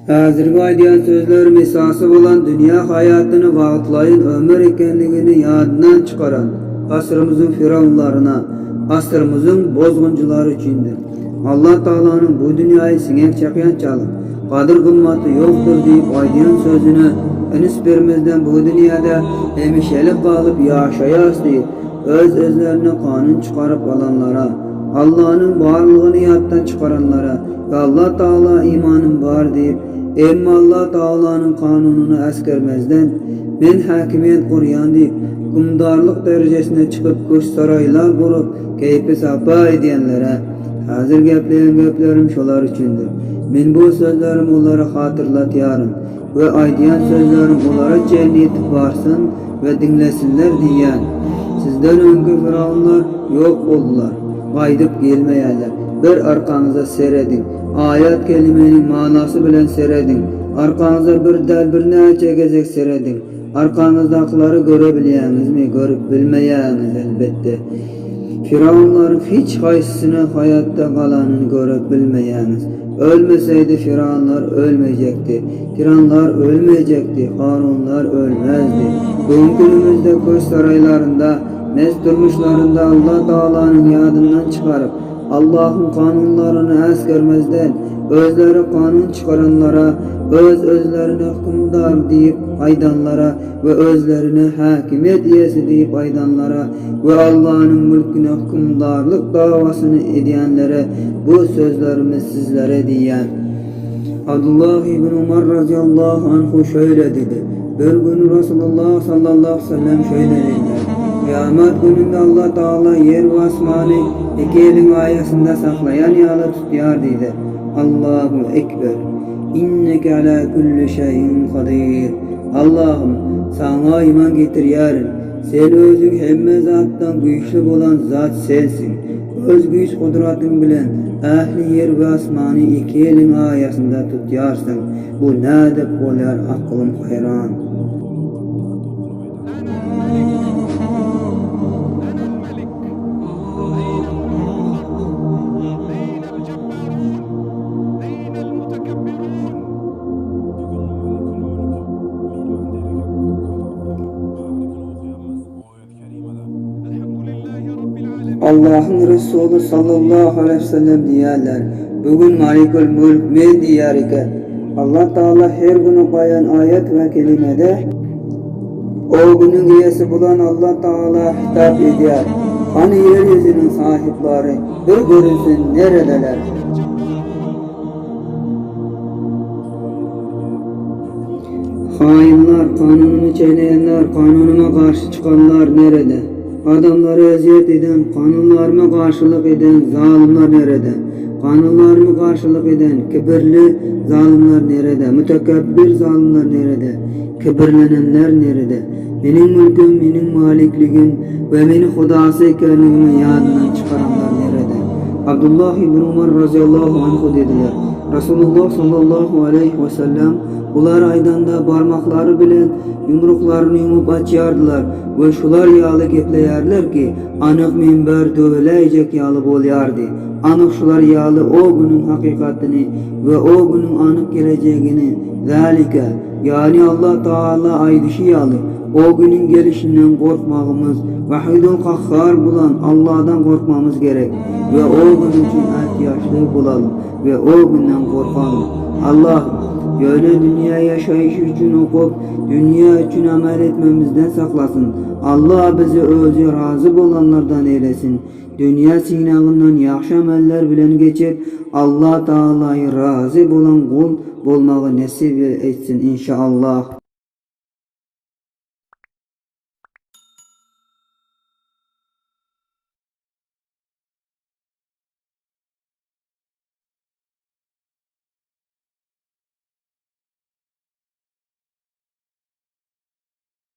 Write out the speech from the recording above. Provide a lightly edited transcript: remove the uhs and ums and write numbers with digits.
Häzirki aýdýan sözlerim esasy bolan dünýä haýatyny wagtlaýyn ömür ekenligini ýadyndan çykaran asyrymyzyň fyrawnlaryna, asyrymyzyň bozgunjylary üçindir. Allah Tagalanyň bu dünýäi siňek çakýançalyk, gadyr-gymmaty ýokdur diýip aýdýan sözüne üns bermezden bu dünýäde hemişelik galyp ýaşaýarys diýip, öz-özlerine kanun çykaryp alanlara, Allanyň barlygyny ýatdan çykaranlara we Allah Tagala imanym bar diýip, emma Allah Tagalanyň kanunyny äsgermezden, men häkimiýet gurýan diýip, hökümdarlyk derejesine çykyp köşk-saraýlar gurup, keýpi-sapa edýänlere, häzir gepleýän geplerim şolar üçindir. Men bu sözlerimi olara hatyrlatýaryn we aýdýan sözlerim olara çenli ýetip barsyn we diňlesinler diýýän. Sizden öňki fyrawnlar ýok boldular, gaýdyp gelmeýärler. Bir arkaňyza serediň, aýat kelimeniň manasy bilen serediň, arkaňyza bir däl birnäçe gezek serediň. Arkaňyzdakylary göre bilýäňizmi? Görüp bilmeýäňiz, elbetde. Fyrawnlaryň hiç haýsysyny haýatda galanyny görüp bilmeýäňiz. Ölmeseýdi fyrawnlar ölmejekdi. Tiranlar ölmejekdi, Karunlar ölmezdi. Bugünki günümizde köşk saraýlarynda, mes durmuşlarynda Allah Tagalanyň ýadyndan çykaryp, Allahyň kanunlaryny äsgermezden, özleri kanun çykaranlara, öz-özlerine hökümdar diýip aýdanlara we özlerine häkimiýet eýesi diýip aýdanlara we Allanyň mülküne hökümdarlyk dawasyny edýänlere bu sözlerimi sizlere diýýän. Abdullah ibn Umar razyýallahu anhu şeýle diýdi, Bir gün Rasulullah sallallahu aleýhi we sellem şeýle diýdiler, Kyýamat gününde Allah Tagala ýer we asmany iki eliň aýasynda saklaýan ýaly tutýar diýdi. Allahu ekber. Inneke ala kulli şeýin kadyr. Allahym, Saňa iman getirýärin. Sen özüň hemme zatdan güýçli bolan zat Sensiň. Öz güýç-gudratyň bilen ähli ýer we asmany iki eliň aýasynda tutýarsyň. Bu nädip bolýar akylym haýran. Allahyň Resuly sallallahu aleýhi we sellem diýýärler, Bu gün Malikul Mülk men diýýär eken. Allah Tagala her gün okaýan aýat we kelimede O günüň eýesi bolan Allah Tagala hitap edýär, Hany ýer ýüzüniň sahyplary, bir görünsin neredeler? Haýynlar, kanunymy çeýneýänler, kanunyma garşy çykanlar nirede? Adamlara ezýet eden, kanunlaryma garşylyk eden zalymlar nirede? Kanunlaryma garşylyk eden kibirli zalymlar nirede? Mütekebbir zalymlar nirede? Kibirlenenler nirede? Meniň mülküm, meniň malikligim we meni Hudasy ekenligimi ýadyndan çykaranlar nirede? Abdullah ibn Umar razyýallahu anhu diýdiler, Rasulullah sallallahu aleýhi wesellem bular aýdanda barmaklary bilen ýumruklaryny ýumup açýardylar we şular ýaly gepleýärler ki, anyk minber döwüläýjek ýaly bolýardy. Anyk şular ýaly o günüň hakykatyny we o günüň anyk gelejegini, zalika, Ýagny Allah Tagala aýdyşy ýaly, o günüň gelişinden gorkmagymyz, Wahidul Kahhar bolan Allahdan gorkmagymyz gerek we o gün üçin ätiýaçly bolalyň we o günden gorkalyň. Allahym, ýöne dünýä ýaşaýşy üçin okup, dünýä üçin amel etmemizden saklasyn. Allah bizi özi razy bolanlardan eýlesin. Dünýä synagyndan ýagşy ameller bilen geçip, Allah Tagalaýy razy bolan gul bolmagy nesip etsin inşallah.